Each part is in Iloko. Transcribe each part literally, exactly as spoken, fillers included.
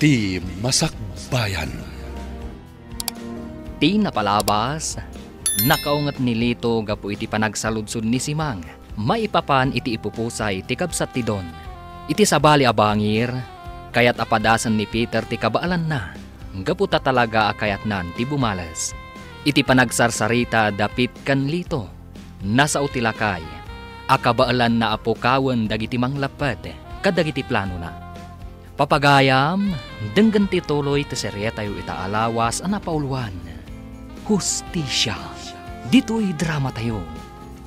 Ti Masakbayan. Ti napalabas, nakaunget ni Lito gapu iti panagsaludsod ni Simang maipapan iti ipupusay ti kabsat ti Don. Iti sabali a bangir, kayat a padasen ni Peter ti kabaelanna, gapu ta talaga a kayatnan ti bumales. Iti panagsarsarita da Pete ken Lito, nasao ti lakay a kabaelanna a pukawen dagiti manglepped kadagiti planona. Papagayam, denggen ti tuloy ti serietayo ita a lawas a napauluan, Hustisia. Ditoy dramatayo,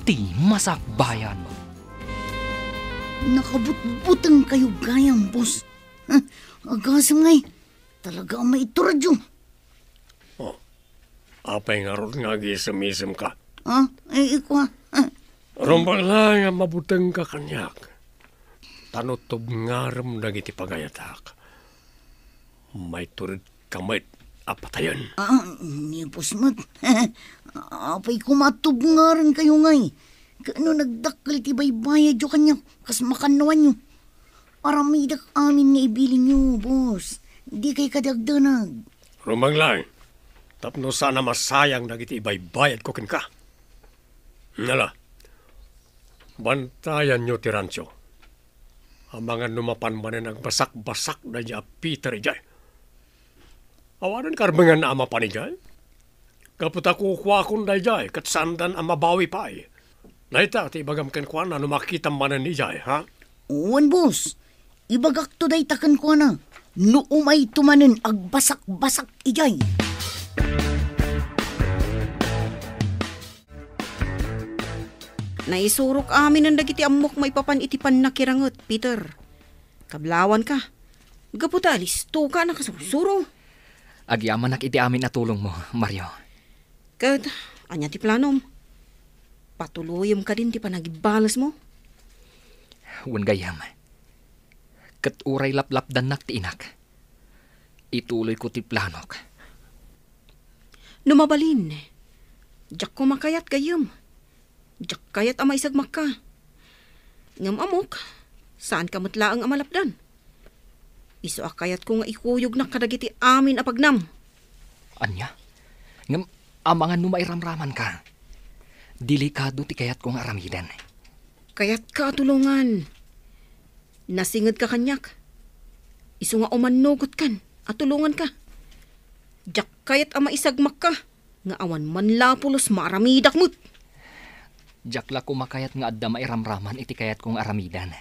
Ti Masakbayan. Nakabutbuteng kayo gayam, boss. Huh, agasem ngay. Talaga a maituradyo. Oh, apay ngarud nga agisem-isem ka? Ah, eh, ikua. Ah. Rumbeng laeng a mabuteng ka kaniak. Ta no tubngarem dagiti pagayatak, maitured ka met a patayen. Ah, ni boss met. Apay koma tubngaren kayo ngay. Kano nagdakkel ti baybayadyo kaniak, kas makannuanyo. Aramidek amin nga ibilinyo, boss. Di kay kadagdanag. Rumbeng laeng, tapno saan a masayang dagiti ibaybayadko kenka. Nala, bantayanyo ti rancho. Amangan no mapan manen agbasakbasak daydi a Peter idiay. Awanen karbenganna a mapan idiay. Gapu ta kukuakon daydiay ket saandan a mabawi pay. Dayta ti ibagam kenkuana no makitam manen idiay, ha? Wen, boss. Ibagakto dayta kenkuana no umayto manen agbasakbasak idiay. Naisurok aminen dagiti ammok maipapan iti pannakiranget, Peter. Kablawanka. Gapu ta alistoka a nakasursuro. Agyamanak iti amin a tulongmo, Mario. Ket, ania ti planom? Patuloyem kadin ti panagbalesmo? Wen gayyem. Ket uray laplapdannak ti inak, ituloyko ti planok. No mabalin, diak koma kayat gayyem. Diak kayat a maisagmakka. Ngem ammok, saanka met laeng a malapdan. Isu a kayatko nga ikuyognak kadagiti amin a pagnam. Ania? Ngem amangan no mairamramanka. Delikado ti kayatko nga aramiden. Kayatka a tulongan. Nasingedka kaniak. Isu nga umannugotkan a tulonganka. Diak kayat a maisagmakka nga awan man la pulos maaramidak met. Diak la koma kayat nga adda mairamraman iti kayatko nga aramiden.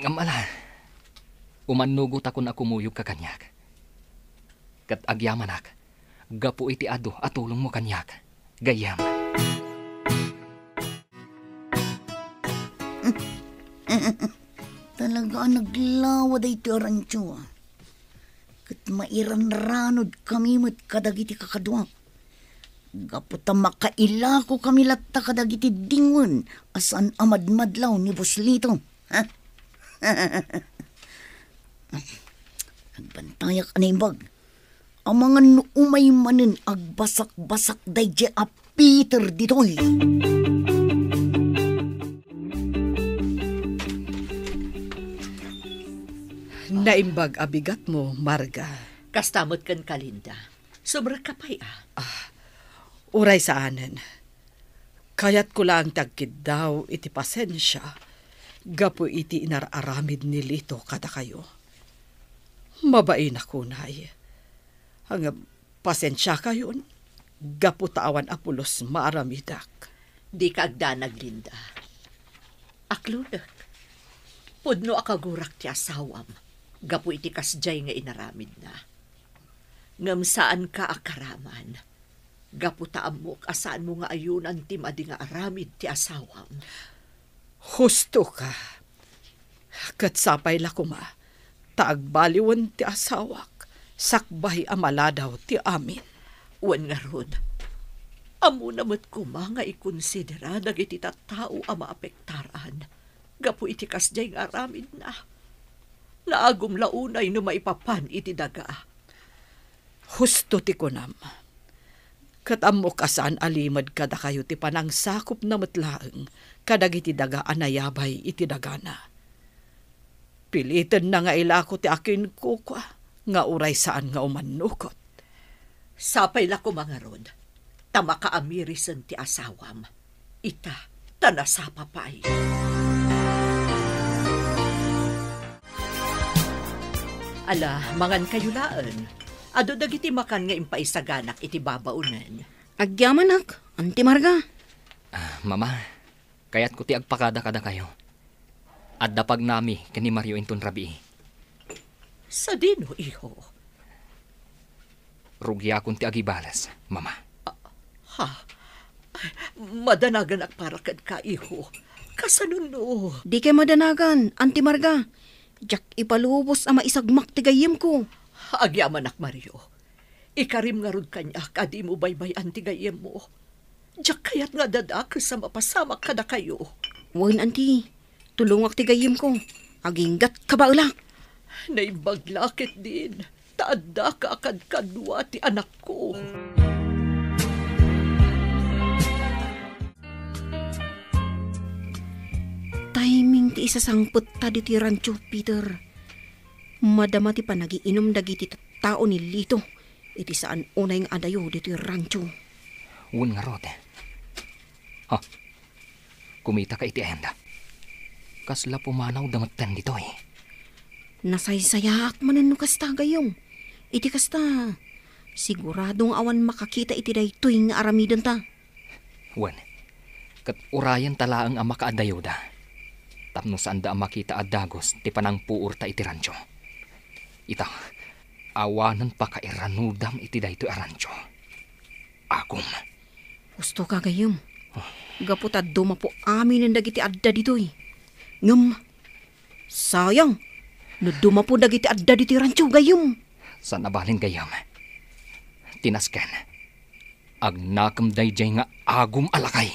Ngem ala, umannugotakon a kumuyogka kaniak. Ket agyamanak gapu iti adu a tulongmo kaniak, gayyem. Talaga a naglawa daytoy a rancho, ah. Ket mairanranod kami met kadagiti kakaduak. Gapu ta makailako kami latta kadagiti dingwen a saan a madmadlaw ni Boss Lito. Ha? Agbantayak a naimbag. Amangan no umay manen agbasakbasak daydiay a Peter ditoy. Naimbag a bigatmo, Marga. Kasta met kenka, Linda. Sobra ka pay, ah. Ah, uray saanen. Kayatko laeng ti agkiddaw iti pasensia gapu iti inar-aramid ni Lito kadakayo. Mabainak unay. Ngem pasensiakayon, gapu ta awan a pulos maaramidak. Dika agdanag, Linda. Aklodek. Pudno a kagurak ti asawam gapu iti kasdiay nga inaramidna. Ngem saanka a karaman. Gapu ta ammok a saanmo nga ayunan ti madi nga aramid ti asawam. Husto ka. Ket sapay la koma ta agbaliwen ti asawak sakbay a maladaw ti amin. Wen ngarud, ammona met koma nga ikonsidera dagiti tattao a maapektaran gapu iti kasdiay nga aramidna. Naagum la unay no maipapan iti daga. Husto ti kunam. Ket ammok a saan a limed kadakayo ti panangsakopna met laeng kadagiti daga a nayabay iti dagana. Pilitenna nga ilako ti akinkukua nga uray saan nga umannukot. Sapay la koma ngarud, ta makaamirisen ti asawam. Ita, ta nasapa pay. Ala, mangankayo laeng. Adu dagiti makan nga impaisaganak iti babaonen. Agyamanak, Auntie Marga. Ah, Mama, kayatko ti agpakada kadakayo. Adda pagnami ken ni Mario inton rabii. Sadino, iho? Rugiakon ti agibales, Mama. Ha? Madanaganak para kenka, iho. Kasano no? Dikay madanagan, Auntie Marga. Diak ipalubos a maisagmak ti gayyemko. Agyamanak, Mario. Ikarim ngarud kaniak a dimo baybay-an ti gayyemmo. Diak kayat nga adda dakes a mapasamak kadakayo. Wen, Auntie. Tulongak ti gayyemko. Aginggat kabaelak. Naimbag la ketdin, ta addaka a kadkadua ti anakko. Timing ti isasangpetta ditoy rancho, Peter. Madama ti panagiinum dagiti tattao ni Lito iti saan unay nga adayo ditoy rancho. Wen ngarud. Ha? Kumitaka iti ayanda. Kasla pumanawda metten ditoy. Nasaysayaat manen no kasta, gayyem. Iti kasta, sigurado nga awan makakita iti daytoy nga aramidenta. Wen, ket urayenta laeng a makaadayoda. Tapno saanda a makita a dagus ti panangpuorta iti rancho. Ita, awanen pakairanudam iti daytoy a rancho. Agum. Husto ka, gayyem. Gapu ta dumapo aminen dagiti adda ditoy. Ngem, sayang, no dumapo dagiti adda ditoy rancho, gayyem. Saan a balin, gayyem. Ti nasken, agnakem daydiay nga agum a lakay.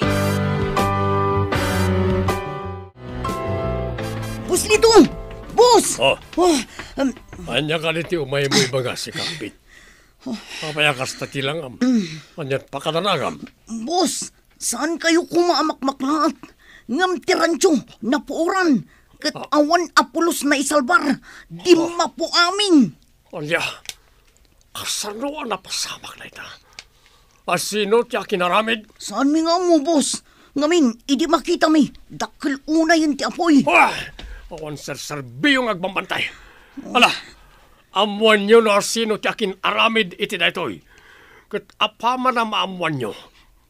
Boss Lito! Boss! Oh. Oh, um, Ania kadi ti umaymo ibaga, Sikapit? Apay a kasta ti langam? Aniat pakadanagam? Boss, saankayo koma a makmaklaat. Ngem ti rancho, napuoran. Ket awan a pulos naisalbar. Dimmapo amin. Ania? Kasano a napasamak dayta? A sino ti akinaramid? Saanmi nga ammo, boss. Ngamin, idi makitami, dakkel unayen ti apuy. Ah! Awan serserbiyo nga agbambantay. Ala, ammoanyo no a sino ti akin-aramid iti daytoy. Ket apaman a maammoanyo,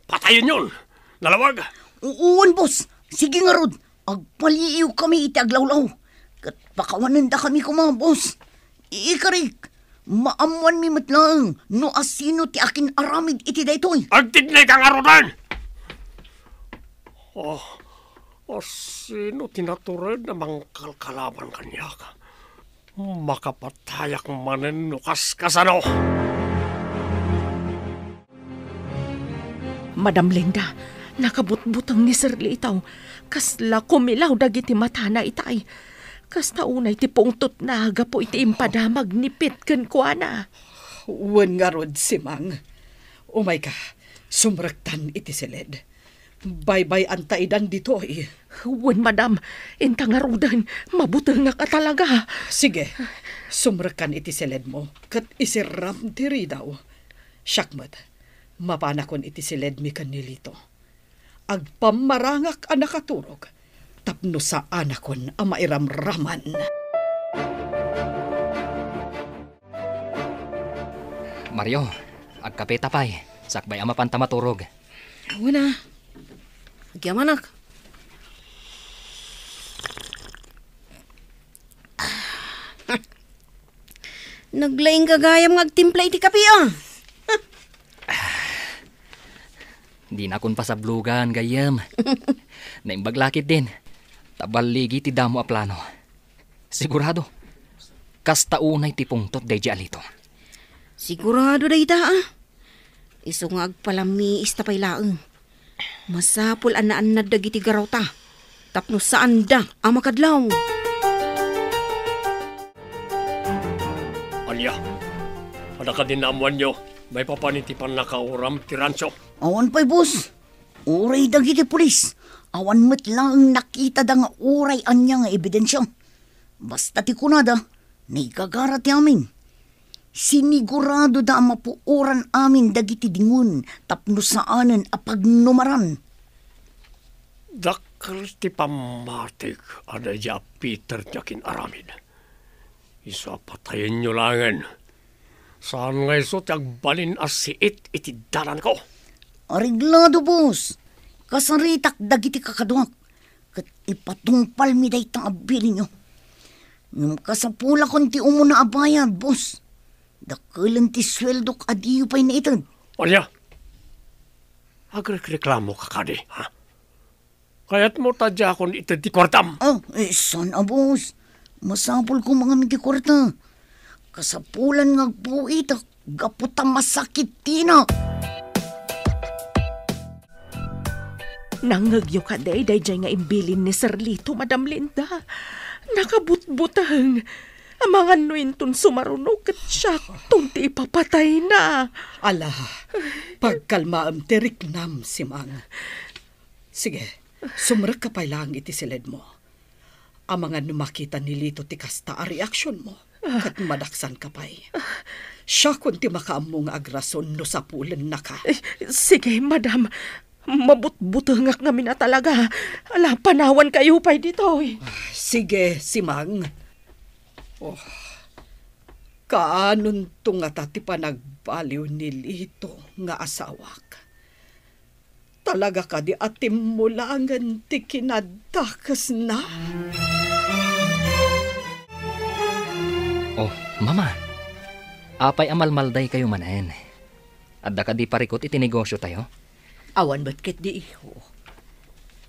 patayenyon. Nalawag? Uwan, boss. Sige ngarud, agpaliiwkami iti aglawlaw. Ket pakawanendakami koma, boss. Ikarik, maammoanmi met laeng no a sino ti akin-aramid iti daytoy. Agtidnay ka ngaruden! Oh, a sino ti natured a mangkalkalaban kaniak? Makapatayak manen no kaskasano. Madam Linda, nakabutbuteng ni Sir Lito. Kasla kumilaw dagiti matana itay. Kasta unay ti pungtotna gapu iti impadamag ni Pete kenkuana. Wen ngarud, Simang. Umayka, sumrektan iti siled. Baybay-anta idan ditoy. Wen, madam, inta ngaruden, mabutengak a talaga. Sige, sumrekkan iti siledmo, ket isirram ti ridaw. Siak met, mapanakon iti siledmi ken ni Lito. Agpammarangak a nakaturog, tapno saanakon a mairamraman. Mario, agkapeta pay. Sakbay a mapanta maturog. Awan a. Agyamanak. Naglaing gagayam nga agtimpla iti kape, ah. Dinakon pasablogan, gayyem. Naimbag la ketdin. Ta balligi ti damo a plano. Sigurado, kasta unay ti pungtot daydiay a Lito. Sigurado dayta, ah. Isu nga agpalamiis ta pay laeng. Masapul a naannad dagiti garawta tapno saanda a makadlaw. Ania? Adda kadi naammoanyo maipapan iti pannakauram ti rancho? Awan pay, boss. Uray dagiti pulis, awan met laeng nakitada nga uray ania nga ebidensia. Basta ti kunada, naigagara ti amin. Siniguradoda a mapuoran amin dagiti dingoen tapno saanen a pagnumaran. Dakkel ti pammatik a daydi a Peter ti akin-aramid. Isu a patayenyo laengen. Saan nga isu ti agbalin a siit iti dalanko. Areglado, boss. Kasaritak dagiti kakaduak, ket ipatungpalmi dayta a bilinyo. Ngem kasapulakon ti umuna a bayad, boss. Dakkelen ti sueldok a diyo pay naited. Ania? Agrekreklamoka kadi, ha? Kayatmo ta diakon ited ti kuartam? Ah, eh, saan a, boss? Masapul koma ngamin ti kuarta. Kasapulan nga agbuitak gapu ta masakit tinak. Nangngegyo kadi daydiay nga imbilin ni Sir Lito, Madam Linda? Nakabutbuteng. Amangan no inton sumaruno ket siakton ti ipapatayna. Ala, pagkalmaem ti riknam, Simang. Sige, sumrekka pay laeng iti siledmo. Amangan no makita ni Lito ti kasta a reaksionmo, ket madaksanka pay. Siakon ti makaammo nga agrason no sapulennaka. Eh, sige, madam. Mabutbutengak ngamin a talaga. Ala, panawankayo pay ditoy. Sige, Simang. Oh, kaanonto ngata ti panagbaliw ni Lito nga asawak? Talaga kadi a timmulangen ti kinadakesna? Oh, Mama. Apay a malmaldaykayo manen? Adda kadi parikut iti negosiotayo? Awan met ketdi, iho.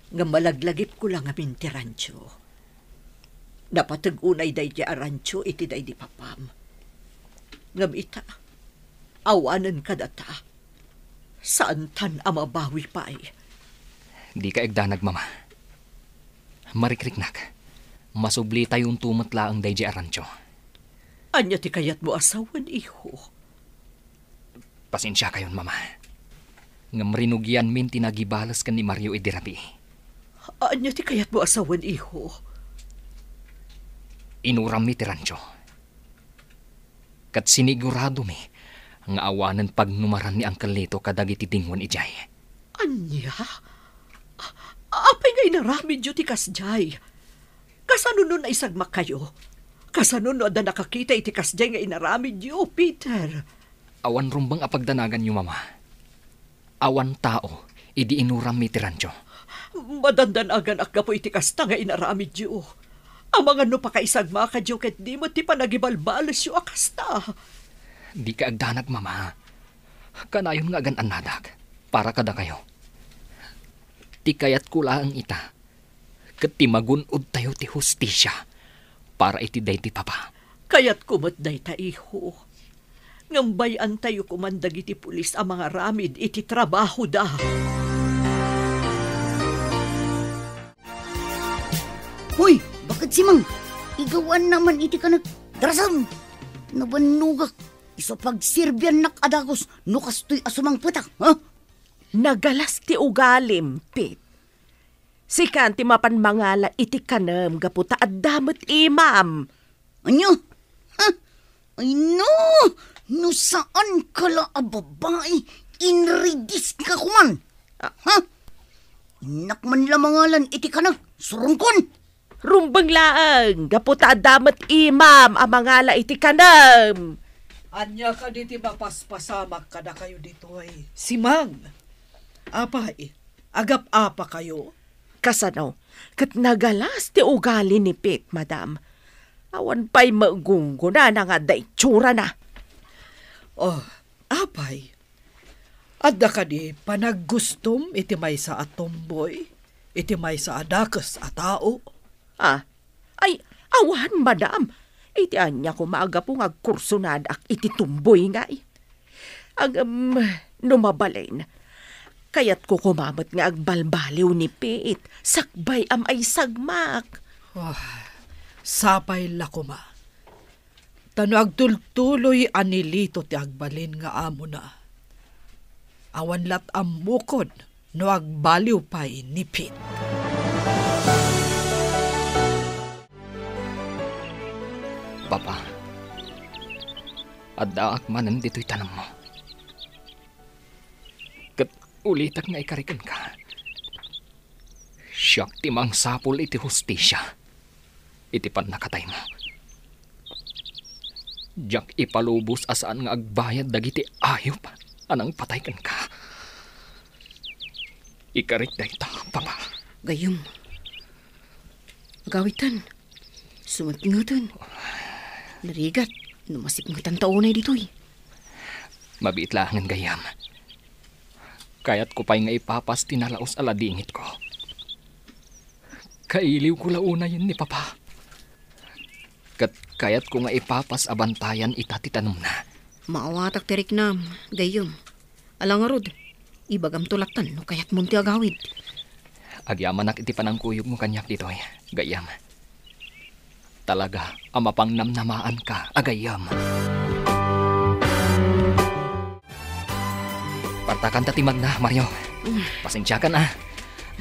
Ngem malaglagipko la ngamin ti rancho. Napateg unay daydi a rancho iti daydi papam. Ngem ita, awanen kadata. Saantan a mabawi pay. Dika agdanag, Mama. Marikriknak. Masublitayonto met laeng daydi a rancho. Ania ti kayatmo a sawen, iho? Pasensiakayon, Mama. Ngem rinugianmin ti nagibales ken ni Mario idi rabii. Ania ti kayatmo a sawen, iho? Inurammi ti rancho. Ket siniguradomi nga awanen pagnumaran ni Uncle Lito kadagiti dingoen idiay. Ania? A-, apay nga inaramidyo ti kasdiay? Kasano no naisagmakkayo? Kasano no adda nakakita iti kasdiay nga inaramidyo, Peter? Awan rumbeng a pagdanaganyo, Mama. Awan tao idi inurammi ti rancho. Madandanaganak gapu iti kasta nga inaramidyo. Amangan no pakaisagmakadyo ket di met ti panagibalbalesyo a kasta. Dika agdanag, Mama. Kanayon nga agan-annadak para kadakayo. Ti kayatko laeng ita, ket ti magun-odtayo ti hustisia para iti daydi papa. Kayatko met dayta, iho. Ngem bay-antayo koman dagiti pulis a mangaramid iti trabahoda. Hoy, bakit, Simang? Igawan naman iti kanak. Darasam! Nabannogak. Isu pagserbiannak a dagus no kastoy a sumangpetak, ha? Nagalas ti ugalim, Pete. Sikan ti mapan mangala iti kanem gapu ta adda met imam. Ania? Ha? Ay no! No saan ka la a babai, inridis ka koman. Ah. Ha? Innak man la mangalan iti kanem, surungkon! Rumbeng laeng, gapu ta adda met imam a mangala iti kanem. Ania kadi ti mapaspasamak kadakayo ditoy, Simang? Apay, agap-apakayo? Kasano? Ket nagalas ti ugali ni Pete, madam. Awan pay met gunggonana nga adda itsurana. Oh, apay, adda kadi panaggustom iti maysa a tomboy, iti maysa a dakes a tao? Ah, ay, awan, madam. Iti ania koma a gapu nga agkursonadak iti tomboy ngay? Ngem, no mabalin, kayatko koma met nga agbalbaliw ni Pete, sakbay a maisagmak. Oh, sapay la koma. Ta no agtultuloy a ni Lito ti agbalin nga amona, awan lat ammokon no agbaliw pay ni Pete. Papa, addaak manen ditoy tanemmo. Ket ulitek nga ikari kenka. Siak ti mangsapul iti hustisia iti pannakataymo. Diak ipalubos a saan nga agbayad dagiti ayup a nangpatay kenka. Ikarik dayta, Papa. Gayyem. Agawidten. Sumipngeten. Narigat no masipngetanta unay ditoy. Mabiit laengen, gayyem. Kayatko pay nga ipapas ti nalaus a ladingitko. Kailiwko la unayen ni Papa. Ket kayatko nga ipapas a bantayan ita ti tanemna. Maawatak ti riknam, gayyem. Ala ngarud, ibagamto lattan no kayatmon ti agawid. Agyamanak iti panangkuyogmo kaniak ditoy, gayyem. Talaga a mapangnamnamaanka a gayyem. Partakanta ti magna, Mario. Mm. Pasensiakan, a.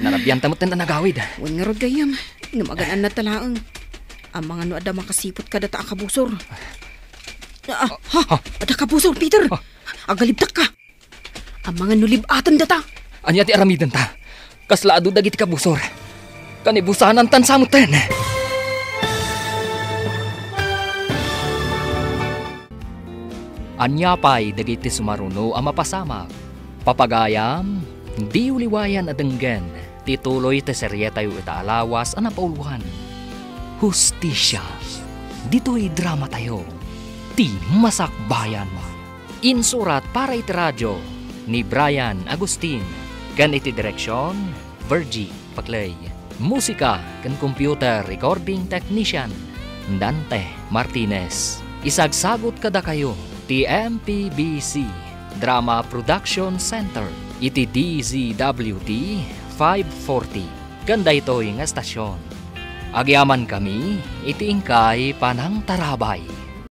Narabianta metten a nagawid. Wen ngarud gayyem, no magan-annadta laeng. Amangan no adda makasiput kadata a kabusor. Ah, ha? Ha? Adda kabusor, Peter! Ha? Agalibdakka! Amangan no lib-atendata! Ania ti aramidenta? Kasla adu dagiti kabusor. Kanibusanantan sa metten. Ania pay dagiti sumaruno a mapasamak? Papagayam, diyo liwayan a denggen ti tuloy ti serietayo ita a lawas a napauluan, Hustisia. Ditoy dramatayo, ti Masakbayan. Insurat para iti radio ni Brian Agustin, ken iti direksion, Virgie Paclay. Musika ken computer recording technician, Dante Martinez. Isagsagut kadakayo ti M P B C Drama Production Center iti D Z W T five forty ken daytoy nga estasion. Agyamankami iti inkay panangtarabay.